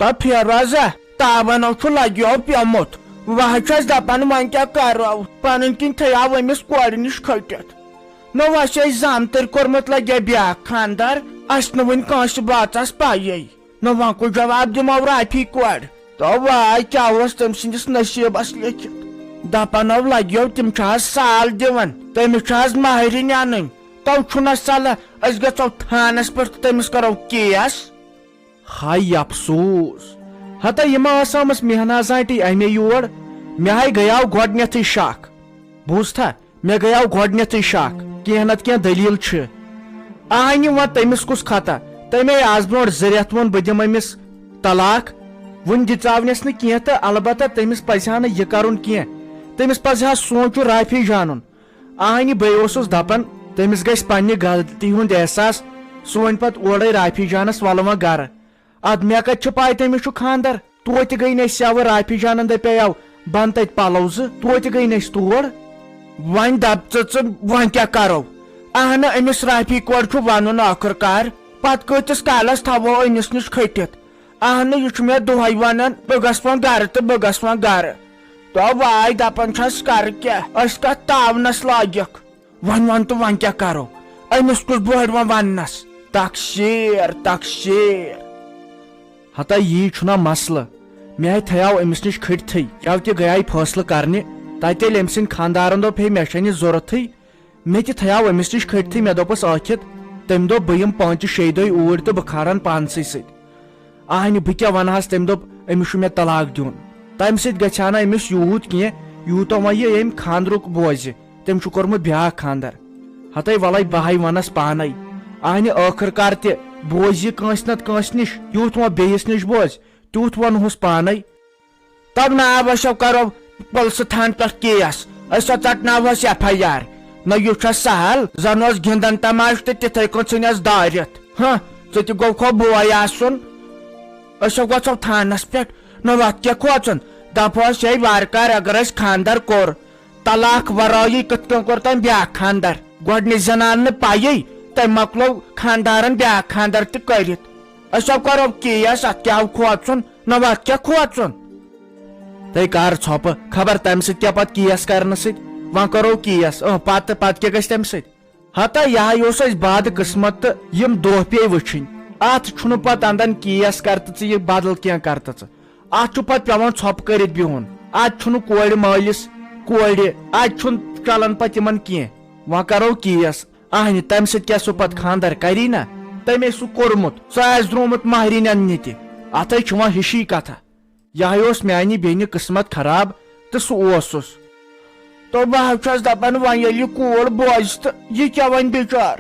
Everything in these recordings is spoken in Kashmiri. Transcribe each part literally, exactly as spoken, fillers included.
پا فیروزہ، تاونو چھُ لگیو پیومُت۔ وۄنۍ چھس دپان وۄنۍ کیٛاہ کرو؟ پنٕنۍ کِنۍ تھیاو أمِس کورِ نِش کھٔٹِتھ۔ نہ وۄنۍ چھِ أسۍ زامتٕرۍ کوٚرمُت لگیا بیاکھ خاندر، اسہِ نہٕ وُنہِ کٲنٛسہِ بٲژس پَیی۔ نہ وۄنۍ کُس جواب دِمو رافی کورِ؟ تو واے کیٛاہ اوس تٔمۍ سٕنٛدِس نصیٖبس لیکھِتھ۔ دپان او لگیو تِم چھِ حظ سال دِوان، تٔمِس چھِ حظ مہرِنۍ انٕنۍ۔ تو چھُنہ صلاح أسۍ گژھو تھانس پٮ۪ٹھ تہٕ تٔمِس کرو کیس۔ ہاے افسوس! ہتا یہِ ما ٲس آمٕژ مہناز آنٹی اَمے یور؟ مےٚ ہاے گٔیاو گۄڈٕنیتھٕے شک۔ بوٗزتھا، مےٚ گٔیاو گۄڈٕنیتھٕے شک، کینٛہہ نتہٕ کینٛہہ دٔلیٖل چھِ۔ آہنہِ وۄنۍ تٔمِس کُس خطا؟ تٔمۍ آز برونٛٹھ زٕ رٮ۪تھ ووٚن بہٕ دِمہٕ أمِس طلاق۔ وُنہِ دِژاونس نہٕ کینٛہہ تہٕ البتہ تٔمِس پزِ ہا نہٕ یہِ کرُن کینٛہہ۔ تٔمِس پزِ ہا سونٛچُن رافی جانُن۔ آہنہِ بے اوسُس دپان، تٔمِس گژھِ پننہِ غلطی ہُنٛد احساس، سُہ وۄنۍ پتہٕ اورے رافی جانس ولہٕ وۄنۍ گرٕ۔ ادٕ مےٚ کتہِ چھِ پاے تٔمِس چھُ خاندر؟ توتہِ گٔے نہٕ أسۍ یوٕ رافی جانن دپیاو بن تتہِ پلو زٕ، توتہِ گٔے نہٕ أسۍ تور۔ وۄنۍ دپ ژٕ ژٕ وۄنۍ کیٛاہ کرو؟ اہنہٕ أمِس رافی کورِ چھُ ونُن ٲخٕر کار، پتہٕ کۭتِس کالس تھاوو أمِس نِش کھٔٹِتھ؟ اہنہٕ، یہِ چھُ مےٚ دۄہے ونان، بہٕ گژھٕ وۄنۍ گرٕ تہٕ بہٕ گژھٕ وۄنۍ گرٕ۔ تو واے دپان چھس، کرٕ کیٛاہ؟ أسۍ کتھ تاونس لٲگِکھ۔ وۄنۍ ون تہٕ وۄنۍ کیٛاہ کرو؟ أمِس کُس بوہرِ وۄنۍ وننس؟ تقصیر، تقصیر۔ ہتا یی چھُنہ مسلہٕ۔ مےٚ ہے تھیاو أمِس نِش کھٔٹتھٕے، یو تہِ گٔیاے فٲصلہٕ کرنہِ۔ تتہِ ییٚلہِ أمۍ سٕنٛدۍ خانٛدارن دوٚپ، ہے، مےٚ چھےٚ نہٕ ضروٗرتھٕے، مےٚ تہِ تھیاو أمِس نِش کھٔٹتھٕے، مےٚ دوٚپُس ٲکھِتھ۔ تٔمۍ دوٚپ، بہٕ یِمہٕ پانٛژِ شیٚیہِ دۄہہِ اوٗرۍ تہٕ بہٕ کھارن پانسٕے سۭتۍ۔ اہنہِ، بہٕ کیٛاہ ونہٕ ہس؟ تٔمۍ دوٚپ، أمِس چھُ مےٚ طلاق دیُن۔ تمہِ سۭتۍ گژھِ ہا نہٕ أمِس یوٗت کینٛہہ، یوٗتاہ وۄنۍ یہِ ییٚمہِ خانٛدرُک بوزِ۔ تٔمۍ چھُ کوٚرمُت بیٛاکھ خانٛدر۔ ہتے ولے بہٕ ہاے ونس پانے۔ اہنہِ، ٲخٕر کار تہِ بوزِ یہِ کٲنٛسہِ نتہٕ کٲنٛسہِ نِش، یوٗت وۄنۍ بیٚیِس نِش بوزِ، تیوٗت ونہوس پانے۔ تب نا أسۍ ہو کرو پُلسہٕ تھانہٕ پٮ۪ٹھ کیس، أسۍ ہو ژٹناوہوس ایف آی آر۔ نہ یہِ چھا سہل، زن اوس گِنٛدان تماشہٕ تہٕ تِتھے کٔنۍ ژھٕنٮ۪س دٲرِتھ۔ ہہ، ژٕ تہِ گوٚو کھو بوے آسُن۔ أسۍ ہو گژھو تھانس پٮ۪ٹھ، نہ وتھ کیٛاہ کھوژُن؟ دپہوس، ہے وارٕ کار اگر اَسہِ خانٛدر کوٚر، طلاق ورٲیی کِتھ کٔنۍ کوٚر تٔمۍ بیٛاکھ خانٛدر؟ گۄڈٕنِچ زنان نہٕ پَیی، تٔمۍ مۄکلوو خانٛدارن بیٛاکھ خانٛدر تہِ کٔرِتھ۔ أسۍ ہو کرو کیس، اتھ کیٛاہ ہو کھوژُن؟ نہ وتھ کیٛاہ کھوژُن؟ تہٕ کر ژھۄپہٕ، خبر تمہِ سۭتۍ کیٛاہ پتہٕ کیس کرنہٕ سۭتۍ؟ وۄنۍ کرو کیس، اۭں، پتہٕ، پتہٕ کیٛاہ گژھِ تمہِ سۭتۍ؟ ہتا یہِ ہا اوس اسہِ بد قسمت تہٕ یِم دۄہ پیٚیہِ وٕچھِنۍ۔ اتھ چھُنہٕ پتہٕ اندان کیس کرتہٕ ژٕ یہِ بدل کینٛہہ کرتہٕ ژٕ۔ اتھ چھُ پتہٕ پٮ۪وان ژھۄپہٕ کٔرِتھ بِہُن۔ اتھ چھُنہٕ کورِ مٲلِس، کورِ، اتہِ چھُنہٕ چلان پتہٕ یِمن کینٛہہ۔ وۄنۍ کرو کیس۔ اہنہِ، تمہِ سۭتۍ کیٛاہ سُہ پتہٕ خانٛدر کری نا؟ تٔمۍ سُہ کوٚرمُت، سُہ آسہِ درٛومُت مہرِنۍ اننہِ تہِ۔ اتھے چھِ وۄنۍ ہِشی کتھا۔ یہِ ہَے اوس میانہِ بیٚنہِ قٕسمت خراب تہٕ سُہ اوسُس۔ تو بہٕ حظ چھَس دَپان، وۄنۍ ییٚلہِ یہِ کوٗر بوزِ تہٕ یہِ کیٛاہ وَنہِ بِچار؟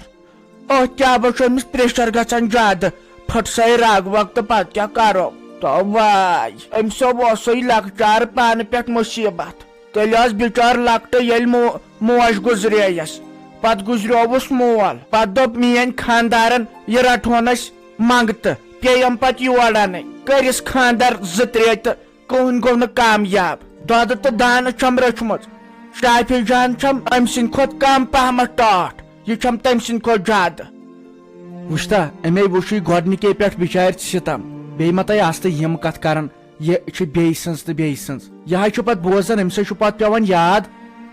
أتھۍ کیٛاہ بہٕ چھُ أمِس pressure گژھان زیادٕ، پھٕٹسَے رَگ وَگ تہٕ پَتہٕ کیٛاہ کَرو؟ تو واے، أمِس اوسُے لۄکچارٕ پانہٕ پٮ۪ٹھ مُصیٖبت۔ تیٚلہِ ٲس بِچٲر لۄکٹہٕ، ییٚلہِ مو-، موج گُزرییَس، پَتہٕ گُزریووُس مول۔ پَتہٕ دوٚپ میٛٲنۍ خانٛدارَن، یہِ رَٹہون أسۍ منٛگتہٕ، پیٚیَم پَتہٕ یور اَنٕنۍ۔ کٔرِس خانٛدر زٕ ترٛےٚ تہٕ کٕہٕنۍ گوٚو نہٕ کامیاب۔ دۄدٕ تہٕ دانہٕ چھَم رٔچھمٕژ۔ شافی جان چھَم أمۍ سٕنٛدِ کھۄتہٕ کَم پہمَتھ ٹاٹھ۔ یہِ چھَم تٔمۍ سٕنٛدِ کھۄتہٕ زیادٕ۔ وٕچھتا، أمے وٕچھُے گۄڈٕنِکے پٮ۪ٹھ بِچارِ ستم۔ بیٚیہِ ما تۄہہِ آسہٕ تہٕ یِم کَتھ کَران، یہِ چھِ بیٚیہِ سٕنٛز تہٕ بیٚیہِ سٕنٛز۔ یہِ ہا چھُ پَتہٕ بوزان، أمِس ہا چھُ پَتہٕ پٮ۪وان یاد،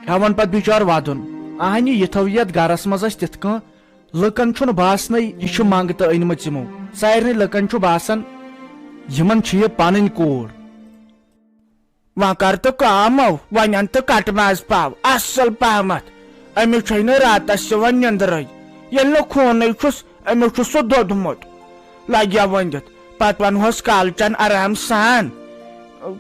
ہٮ۪وان پَتہٕ بِچار وَدُن۔ اَہنہِ، یہِ تھٲو یَتھ گَرَس منٛز اَسہِ تِتھ کٔنۍ، لُکن چھُنہٕ باسنٕے یہِ چھِ منٛگتہٕ أنمٕژ یِمو۔ سارنٕے لُکن چھُ باسان، یِمن چھِ یہِ پنٕنۍ کوٗر۔ وۄنۍ کر تہٕ کٲم، وۄنۍ اَن تہٕ کٹہٕ ماز پاو، اصل پہمتھ۔ أمِس چھے نہٕ راتس یِوان نِندرٕے۔ ییٚلہِ نہٕ خوٗنٕے چھُس، أمِس چھُ سُہ دوٚدمُت۔ لگیا ؤنِتھ، پتہٕ ونہوس کالچن آرام سان۔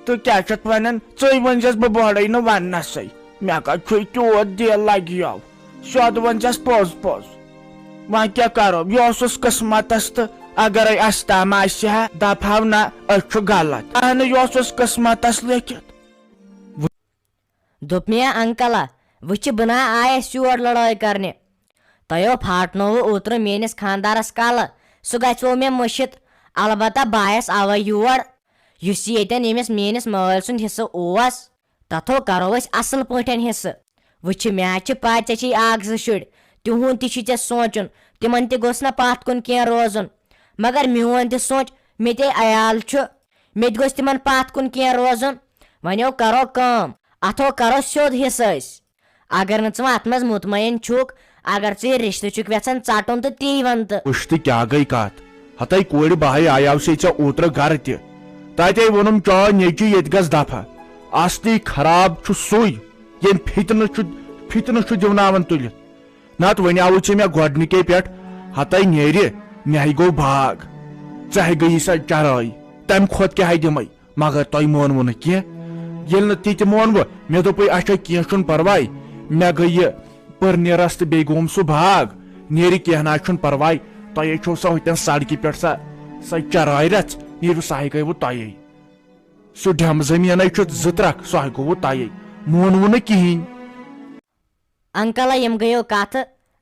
تہٕ کیٛاہ چھَتھ ونان، ژٕے ؤنۍزٮ۪س، بہٕ بۄہڑے نہٕ وننسٕے۔ مےٚ کتھ چھُے تیوٗت دِل لگیو؟ سیوٚد ؤنۍزٮ۪س پوٚز پوٚز۔ وۄنۍ کیٛاہ کرو، یہِ اوسُس قٕسمتس، تہٕ اگرے اسہِ تام آسہِ ہا، دپہو نہ، أسۍ چھُ غلط۔ اہنہٕ، یہِ اوسُس قٕسمتس لیکھِتھ۔ دوٚپ مےٚ، انکلا، وٕچھِ، بہٕ نا آیس یور لڑٲے کرنہِ۔ تۄہہِ پھاٹنووٕ اوترٕ میٲنِس خاندارس کلہٕ، سُہ گژھِ وو مےٚ مٔشِتھ۔ البتہ بہٕ آیس اوے یور، یُس ییٚتٮ۪ن ییٚمِس میٲنِس مٲلۍ سُنٛد حصہٕ اوس۔ تتھو کرو أسۍ اصل پٲٹھۍ حصہٕ۔ وٕچھِ، مےٚ ہا چھِ پَے ژےٚ چھے اکھ زٕ شُرۍ، تِہُنٛد تہِ چھُے ژےٚ سونٛچُن، تِمن تہِ گوٚژھ نہ پتھ کُن کینٛہہ روزُن۔ مگر میون تہِ سونٛچ، مےٚ تے عیال چھُ، مےٚ تہِ گوٚژھ تِمن پتھ کُن کینٛہہ روزُن۔ وۄنۍ کرو کٲم، اتھو کرو سیوٚد حصہٕ أسۍ۔ اگر نہٕ ژٕ وۄنۍ اتھ منٛز مطمعین چھُکھ، اگر ژٕ یہِ رشتہٕ چھُکھ یژھان ژٹُن تہٕ تی ون تہٕ۔ وٕچھ تہٕ کیٛاہ گٔے کتھ؟ ہتے کورِ بہے آیاو سے ژےٚ اوترٕ گرٕ تہِ۔ تتے ووٚنُم، چا نیٚچی ییٚتہِ گژھ دفعہ۔ اصلی خراب چھُ سُے، ییٚمۍ فتنہٕ چھُ، فتنہٕ چھُ دِوناوان تُلِتھ۔ نتہٕ وۄنۍ آوُے ژےٚ مےٚ گۄڈنِکے پٮ۪ٹھ، ہتے نیرِ، مےٚ ہے گوٚو باغ، ژےٚ ہے گٔیی سۄ چرٲے، تمہِ کھۄتہٕ کیٛاہ ہے دِمے؟ مگر تۄہہِ مونوٕ نہٕ کینٛہہ۔ ییٚلہِ نہٕ تہِ تہِ مونوٕ، مےٚ دوٚپُے، اچھا، کینٛہہ چھُنہٕ پرواے، مےٚ گٔے یہِ پٔرنیرس تہٕ بیٚیہِ گوٚوُم سُہ باغ، نیرِ کینٛہہ نہ چھُنہٕ پرواے، تۄہے چھو سۄ ہوٚتٮ۪ن سڑکہِ پٮ۪ٹھ سۄ، سۄ چرٲے رژھ، نیرِو سۄ ہے گٔیوٕ تۄہے۔ سُہ ڈٮ۪مہٕ زٔمیٖنَے چھُ زٕ ترٛکھ، سُہ ہا گوٚوُ تَیے۔ مونوُ نہٕ کِہیٖنۍ۔ انکل، یِم گٔیو کَتھٕ۔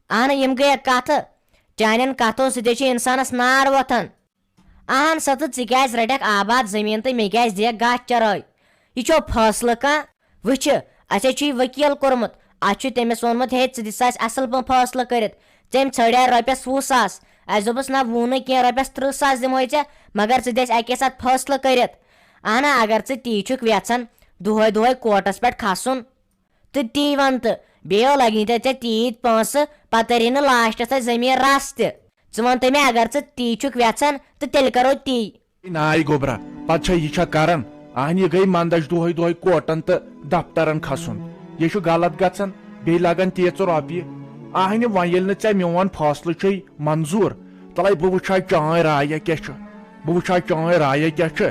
اہن، یِم گٔیے کَتھٕ۔ چانٮ۪ن کَتھو سۭتۍ چھِ اِنسانَس نار وۄتھان۔ اہن سا، تہٕ ژٕ کیٛازِ رَٹکھ آباد زٔمیٖن تہٕ مےٚ کیٛازِ دِکھ گاسہٕ چرٲے؟ یہِ چھو فٲصلہٕ کانٛہہ؟ وٕچھِ، اَسہِ چھُ یہِ ؤکیٖل کوٚرمُت۔ اَسہِ چھُ تٔمِس ووٚنمُت، ہے، ژٕ دِ سا اَسہِ اَصٕل پٲٹھۍ فٲصلہٕ کٔرِتھ۔ تٔمۍ ژھٲنٛڈے رۄپیَس وُہ ساس۔ اَسہِ دوٚپُس، نہ، وُہ نہٕ کینٛہہ، رۄپیَس تٕرٛہ ساس دِمہوے ژےٚ، مگر ژٕ دِ اَسہِ اَکے ساتہٕ فٲصلہٕ کٔرِتھ۔ اہنہ، اگر ژٕ تی چھُکھ یژھان، دۄہَے دۄہَے کوٹَس پٮ۪ٹھ کھسُن، تہٕ تی وَن تہٕ، بیٚیہِ لَگہِ نہٕ ژےٚ تیٖتۍ پونٛسہٕ، پَتہٕ تَری نہٕ لاسٹَس اَسہِ زٔمیٖن رَژھ تہِ۔ ژٕ وَن تہٕ مےٚ، اگر ژٕ تی چھُکھ یژھان، تہٕ تیٚلہِ کَرو تی۔ ناے گوٚبرا، پتہٕ چھا یہِ چھا کران؟ اہنہِ گٔے مندچھ دۄہے دۄہے کوٹن تہٕ دفترن کھسُن۔ یہِ چھُ غلط گژھان، بیٚیہِ لگان تیٖژٕ رۄپیہِ۔ اہنہِ وۄنۍ ییٚلہِ نہٕ ژےٚ میون فٲصلہٕ چھُے منظوٗر، تلے بہٕ وٕچھٕ ہا چٲنۍ راے کیٛاہ چھِ، بہٕ وٕچھٕ ہا چٲنۍ راے کیٛاہ چھِ۔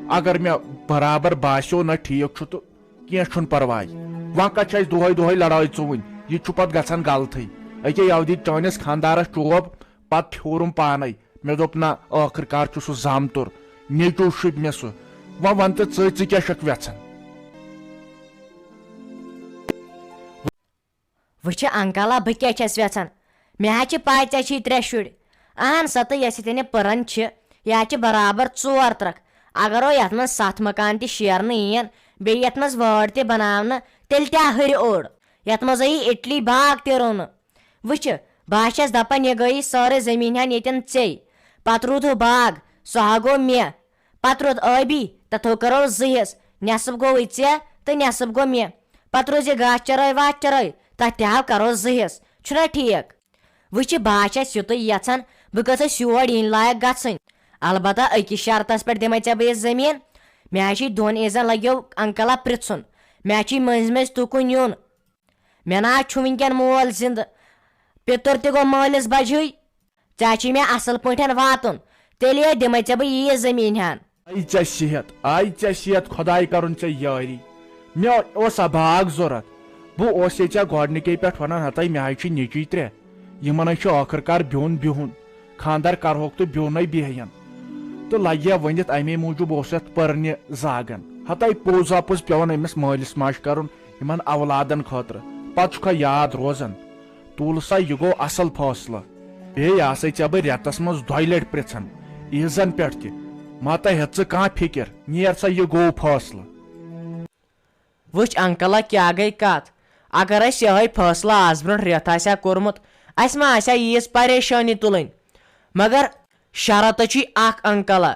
اگر مےٚ برابر باسیو نہ ٹھیٖک چھُ تہٕ کینٛہہ چھُنہٕ پرواے۔ وۄنۍ کتھ چھِ اَسہِ دۄہے دۄہے لڑٲے ژُوٕنۍ؟ یہِ تہِ چھُ پتہٕ گژھان غلطٕے۔ أکے یَوٕ دِتۍ چٲنِس خانٛدارس چوب، پتہٕ پھیوٗرُم پانے۔ مےٚ دوٚپ، نہ، ٲخٕر کار چھُ سُہ زامتُر، نیٚچوٗ چھُپۍ مےٚ سُہ۔ وۄنۍ وَن تہٕ ژٕ، ژٕ کیٛاہ چھَکھ وٮ۪ژھان؟ وٕچھِ انکلا، بہٕ کیٛاہ چھَس وٮ۪ژھان؟ مےٚ حظ چھِ پَے ژےٚ چھی ترٛےٚ شُرۍ۔ اہن سا، تہٕ یۄس ییٚتٮ۪ن یہِ پٔرن چھِ، یہِ حظ چھِ برابر ژور ترٛکھ۔ اگر وۄنۍ یَتھ منٛز ستھ مکان تہِ شیرنہٕ یِین، بیٚیہِ یَتھ منٛز وٲر تہِ بناونہٕ، تیٚلہِ تہِ آ ہُرِ اوٚڑ۔ یَتھ منٛز آیی اِٹلی باغ تہِ رُونہٕ۔ وٕچھِ، بہٕ ہا چھَس دَپان، یہِ گٔیی سٲرٕے زٔمیٖن ہَن ییٚتٮ۪ن ژےٚ۔ پَتہٕ روٗد ہُہ باغ، سُہ ہا گوٚو مےٚ۔ پَتہٕ روٗد ٲبی، تَتھ ہو کَرو زٕ حِصہٕ، نٮ۪صٕف گوٚوُے ژےٚ تہٕ نٮ۪صٕف گوٚو مےٚ۔ پَتہٕ روٗز یہِ گاسہٕ چَرٲے واسہٕ چَرٲے، تَتھ تہِ ہا کَرو زٕ حِصہٕ، چھُنہ ٹھیٖک؟ وٕچھِ، بہٕ ہا چھَس یُتُے یَژھان، بہٕ گٔژھٕس یور یِنۍ لایق گژھٕنۍ۔ البتہ أکِس شرطس پٮ۪ٹھ دِمَے ژےٚ بہٕ یہِ زٔمیٖن۔ مےٚ ہا چھُے دۄن عیٖزن لگیو انکلا پرٛژھُن۔ مےٚ ہا چھُے مٔنٛزۍ مٔنٛزۍ تُکُن یُن۔ مےٚ نہ حظ چھُ وٕنکٮ۪ن مول زِندٕ۔ پیٚتُر تہِ گوٚو مٲلِس بجہٕے۔ ژےٚ چھُے مےٚ اصل پٲٹھۍ واتُن۔ تیٚلے دِمے ژےٚ بہٕ یہِ زٔمیٖن ہن۔ آے ژےٚ صحت، آے ژےٚ صحت، خۄداے کرُن ژےٚ یٲری۔ مےٚ اوس سا باغ ضوٚرتھ۔ بہٕ اوس یے ژےٚ گۄڈنِکے پٮ۪ٹھ ونان، ہتے مےٚ حظ چھِ نیٚچی ترٛےٚ۔ یِمن حظ چھُ ٲخٕر کار بیوٚن بِہُن۔ خانٛدر کرہوکھ تہٕ بیوٚنَے بیٚہین۔ تہٕ لگہِ ہا ؤنِتھ، امے موٗجوٗب اوس یتھ پٔرنہِ زاگان۔ ہتے پوٚز اپُز پیوان أمِس مٲلِس ماجہِ کرُن یِمن اولادن خٲطرٕ۔ پتہٕ چھُکھا یاد روزان؟ تُل سا، یہِ گوٚو اصل فٲصلہٕ۔ بیٚیہِ آسے ژےٚ بہٕ رٮ۪تس منٛز دۄیہِ لٹہِ پرژھان عیٖزن پٮ۪ٹھ تہِ۔ متہ ہیٚژ ژٕ کانٛہہ فِکر، نیر سا، یہِ گوٚو فٲصلہٕ۔ وٕچھ انکلا، کیٛاہ گٔے کتھ؟ اگر اسہِ یِہوٚے فٲصلہٕ آز برٛونٛٹھ رٮ۪تھ آسہِ ہا کوٚرمُت، اسہِ ما آسہِ ہا ییٖژ پریشٲنی تُلٕنۍ؟ مگر شرط چھُے اکھ انکلا،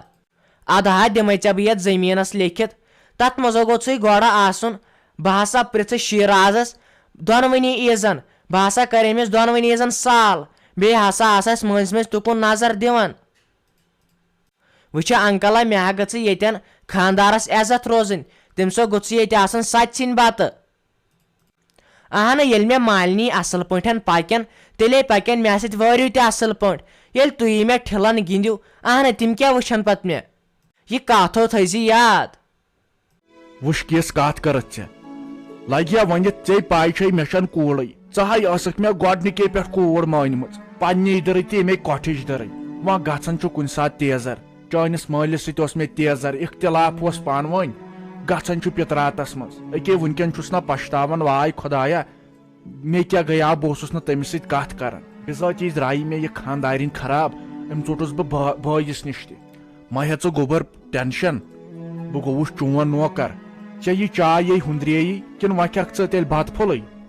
ادٕ ہا دِمے ژےٚ بہٕ یتھ زٔمیٖنس لیکھِتھ۔ تتھ منٛز گوٚژھُے گۄڈٕ آسُن، بہٕ ہسا پرژھٕ شیرازس دۄنوٕنی عیٖزن، بہٕ ہسا کرٕ أمِس دۄنوٕنی عیٖزن سال، بیٚیہِ ہسا آسہٕ اسہِ مٔنٛزۍ مٔنٛزۍ تُکُن نظر دِوان۔ وٕچھِ انکلا، مےٚ ہا گٔژھٕ ییٚتٮ۪ن خانٛدارس عزت روزٕنۍ، تٔمۍ سا گوٚژھ ییٚتہِ آسُن سژ سٕنٛدۍ بتہٕ۔ اہنہ، ییٚلہِ مےٚ مالنی اصل پٲٹھۍ پکن، تیٚلے پکن مےٚ سۭتۍ وٲرِو تہِ اصل پٲٹھۍ۔ ییٚلہِ تُہی مےٚ ٹھِلن گِنٛدِو، اہنہ، تِم کیٛاہ وٕچھن پتہٕ مےٚ؟ یہِ کتھ ہو تھٲیزِ یاد۔ وٕچھ، کِژھ کتھ کٔرٕتھ ژےٚ۔ لگہِ ہا ؤنِتھ، ژےٚ پاے چھے، مےٚ چھَنہٕ کوٗرٕے۔ ژٕ ہاے ٲسٕکھ مےٚ گۄڈنِکے پٮ۪ٹھ کوٗر مٲنمٕژ، پننی دٕرٕے تہٕ ییٚمے کۄٹھٕچ دٕرٕے۔ وۄنۍ گژھان چھُ کُنہِ ساتہٕ تیزر۔ چٲنِس مٲلِس سۭتۍ اوس مےٚ تیزر، اختلاف اوس پانہٕ ؤنۍ۔ گژھان چھُ پِتراتس منٛز۔ أکے وٕنکٮ۪ن چھُس نہ پشتاوان، واے خۄدایا، مےٚ کیٛاہ گٔیاو، بہٕ اوسُس نہٕ تٔمِس سۭتۍ کتھ کران۔ بذٲتی درٛایہِ مےٚ یہِ خانٛدارِنۍ خراب۔ أمۍ ژوٚٹُس بہٕ با-، بٲیِس نِش تہِ۔ مہ ہےٚ ژٕ گوٚبُر ٹینشن، بہٕ گوٚوُس چون نوکر۔ ژےٚ یہِ چاے یے ہُندرییی کِنہٕ وۄنۍ کھٮ۪کھ ژٕ تیٚلہِ بتہٕ پھوٚلٕے؟